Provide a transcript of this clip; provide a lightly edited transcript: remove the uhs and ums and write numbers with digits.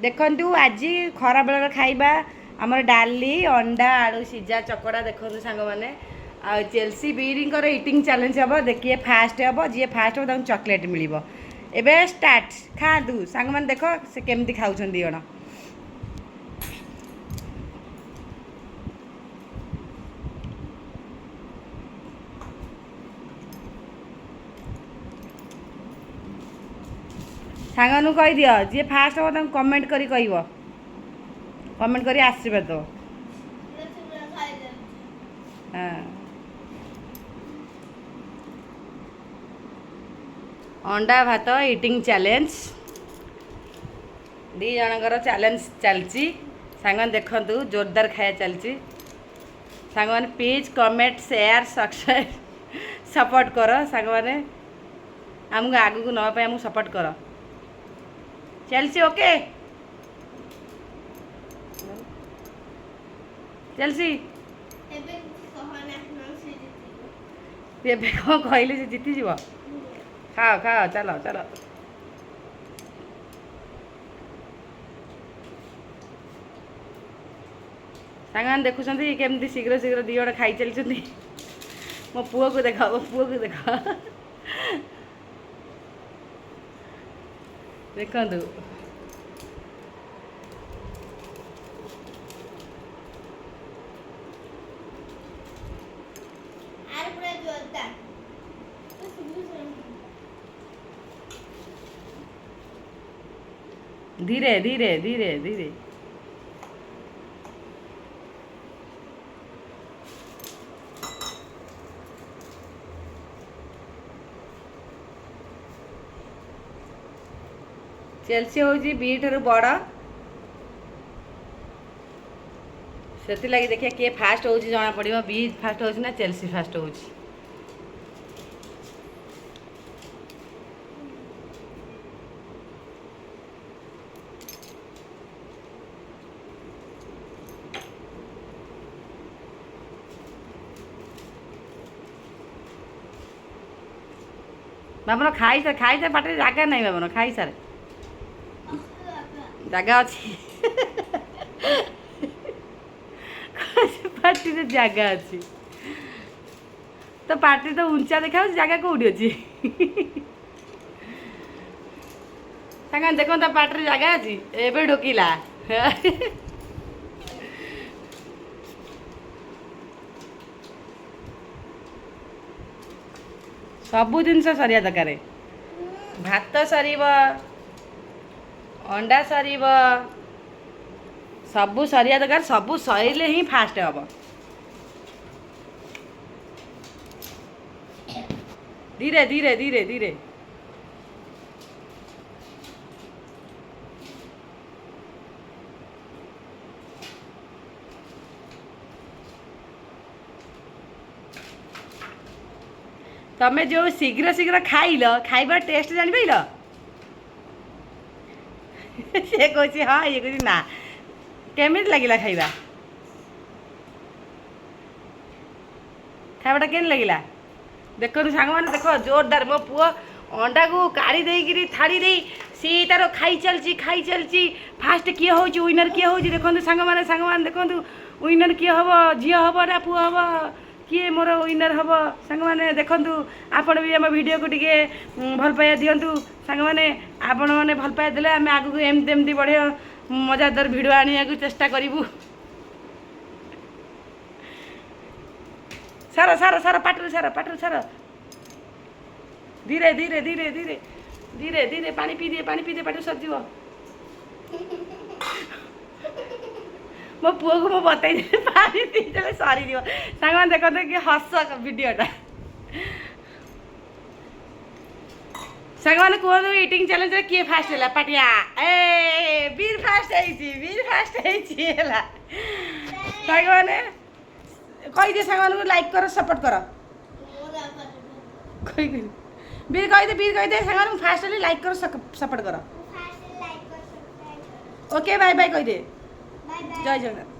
ଦେଖନ୍ତୁ, ଆଜି ଖରାବେଳର ଖାଇବା ଆମର ଡାଲି, ଅଣ୍ଡା ଆଳୁ ସିଝା ଚକଡ଼ା। ଦେଖନ୍ତୁ ସାଙ୍ଗମାନେ, ଆଉ ଚେଲସି ବିରିଙ୍କର ଇଟିଂ ଚ୍ୟାଲେଞ୍ଜ ହେବ। ଦେଖିଏ ଫାଷ୍ଟ ହେବ, ଯିଏ ଫାଷ୍ଟ ହେବ ତାଙ୍କୁ ଚକୋଲେଟ୍ ମିଳିବ। ଏବେ ଷ୍ଟାର୍ଟ, ଖାଆନ୍ତୁ ସାଙ୍ଗମାନେ। ଦେଖ ସେ କେମିତି ଖାଉଛନ୍ତି 2 ଜଣ। ସାଙ୍ଗମାନଙ୍କୁ କହିଦିଅ, ଯିଏ ଫାଷ୍ଟ ହେବ ତାଙ୍କୁ କମେଣ୍ଟ କରି କହିବ, କମେଣ୍ଟ କରି ଆଶୀର୍ବାଦ ଦେବ। ହଁ, ଅଣ୍ଡା ଭାତ ଇଟିଂ ଚ୍ୟାଲେଞ୍ଜ, 2 ଜଣଙ୍କର ଚ୍ୟାଲେଞ୍ଜ ଚାଲିଛି। ସାଙ୍ଗମାନେ ଦେଖନ୍ତୁ, ଜୋରଦାର ଖାଇବା ଚାଲିଛି। ସାଙ୍ଗମାନେ, please comment, share, subscribe, support କର। ସାଙ୍ଗମାନେ, ଆମକୁ ଆଗକୁ ନେବା ପାଇଁ ଆମକୁ ସପୋର୍ଟ କର। ଚାଲିଛି, ଓକେ ଚାଲିଛି। ଏବେ କିଛି କହନା, ସେ ଜିତିବ। ଏବେ କ'ଣ କହିଲେ ସେ ଜିତିଯିବ। ଖାଅ ଖାଅ, ଚାଲ ଚାଲ। ସାଙ୍ଗମାନେ ଦେଖୁଛନ୍ତି କେମିତି ଶୀଘ୍ର ଶୀଘ୍ର 2 ଜଣ ଖାଇ ଚାଲିଛନ୍ତି। ମୋ ପୁଅକୁ ଦେଖ, ମୋ ପୁଅକୁ ଦେଖ। ଦେଖନ୍ତୁ। ଆର ପୁରା ଜୋରଦାର ତ ଶୁଭୁଛି। ଧୀରେ ଧୀରେ ଧୀରେ ଧୀରେ। ଚେଲସି ହେଉଛି ବି ଠାରୁ ବଡ଼, ସେଥିଲାଗି ଦେଖିବା କିଏ ଫାଷ୍ଟ ହେଉଛି ଜଣା ପଡ଼ିବ। ବି ଫାଷ୍ଟ ହେଉଛି ନା ଚେଲସି ଫାଷ୍ଟ ହେଉଛି। ବାବନ, ଖାଇସାର, ଖାଇସାର। ପାଟିରେ ଜାଗା ନାହିଁ ବାବନ, ଖାଇସାର। ଜାଗା ଅଛି, ପାଟିରେ ଜାଗା ଅଛି ତ। ପାଟି ତ ଉଞ୍ଚା ଦେଖାଯାଉଛି, ଜାଗା କୋଉଠି ଅଛି? ସାଙ୍ଗ ଦେଖନ୍ତୁ, ତା ପାଟିରେ ଜାଗା ଅଛି, ଏବେ ଢୋକିଲା। ସବୁ ଜିନିଷ ସରିବା ଦରକାର। ଭାତ ସରିବ, ଅଣ୍ଡା ସରିବ, ସବୁ ସରିବା ଦରକାର। ସବୁ ସରିଲେ ହିଁ ଫାଷ୍ଟ ହେବ। ଧୀରେ ଧୀରେ ଧୀରେ ଧୀରେ। ତମେ ଯେଉଁ ଶୀଘ୍ର ଶୀଘ୍ର ଖାଇଲ, ଖାଇବାର ଟେଷ୍ଟ ଜାଣିପାରିଲ? ସେ କହୁଛି ହଁ, ଇଏ କହୁଛି ନା। କେମିତି ଲାଗିଲା ଖାଇବା? ଖାଇବାଟା କେମିତି ଲାଗିଲା? ଦେଖନ୍ତୁ ସାଙ୍ଗମାନେ, ଦେଖ, ଜୋରଦାର ମୋ ପୁଅ ଅଣ୍ଡାକୁ କାଢ଼ି ଦେଇକିରି ଥାଳି ଦେଇ ସିଏ ତାର ଖାଇ ଚାଲିଛି, ଖାଇ ଚାଲିଛି। ଫାଷ୍ଟ କିଏ ହେଉଛି, ୱିନର୍ କିଏ ହେଉଛି ଦେଖନ୍ତୁ ସାଙ୍ଗମାନେ। ସାଙ୍ଗମାନେ ଦେଖନ୍ତୁ, ୱିନର୍ କିଏ ହେବ? ଝିଅ ହେବ ନା ପୁଅ ହେବ? କିଏ ମୋର ୱିନର୍ ହେବ? ସାଙ୍ଗମାନେ ଦେଖନ୍ତୁ, ଆପଣ ବି ଆମ ଭିଡ଼ିଓକୁ ଟିକେ ଭଲ ପାଇବା ଦିଅନ୍ତୁ। ସାଙ୍ଗମାନେ, ଆପଣମାନେ ଭଲ ପାଇବା ଦେଲେ ଆମେ ଆଗକୁ ଏମିତି ଏମିତି ବଢ଼ିଆ ମଜାଦାର ଭିଡ଼ିଓ ଆଣିବାକୁ ଚେଷ୍ଟା କରିବୁ। ସାର ସାର ସାର, ପାଟିରୁ ସାର, ପାଟିରୁ ସାର। ଧୀରେ ଧୀରେ ଧୀରେ ଧୀରେ ଧୀରେ ଧୀରେ। ପାଣି ପିଇଦିଏ, ପାଣି ପିଇଦିଏ, ପାଟିରୁ ସରିଯିବ। ମୋ ପୁଅକୁ ମୁଁ ବତେଇଦେଲି, ପାଣି ପିଇଦେଲେ ସରିଯିବ। ସାଙ୍ଗମାନେ ଦେଖନ୍ତୁ କି ହସ ଭିଡ଼ିଓଟା। ସାଙ୍ଗମାନେ କୁହନ୍ତୁ, ଇଟିଂ ଚ୍ୟାଲେଞ୍ଜରେ କିଏ ଫାଷ୍ଟ ହେଲା? ପାଟିଆ ଏ ବୀର ଫାଷ୍ଟ ହେଇଛି, ବୀର ଫାଷ୍ଟ ହେଇଛି। ହେଲା ସାଙ୍ଗମାନେ, କହିଦିଏ ସାଙ୍ଗମାନଙ୍କୁ, ଲାଇକ୍ କର, ସପୋର୍ଟ କର। କହିବି, ବୀର କହିଦେ, ବୀର କହିଦେ ସାଙ୍ଗମାନଙ୍କୁ, ଫାଷ୍ଟ ହେଲି, ଲାଇକ୍ କର, ସପୋର୍ଟ କର। ଫାଷ୍ଟ ଲାଇକ୍ କର, ସବସ୍କ୍ରାଇବ୍ କର। ଓକେ, ବାଏ ବାଏ କହିଦେ। Bye bye. ଜୟ ଜଗନ୍ନାଥ।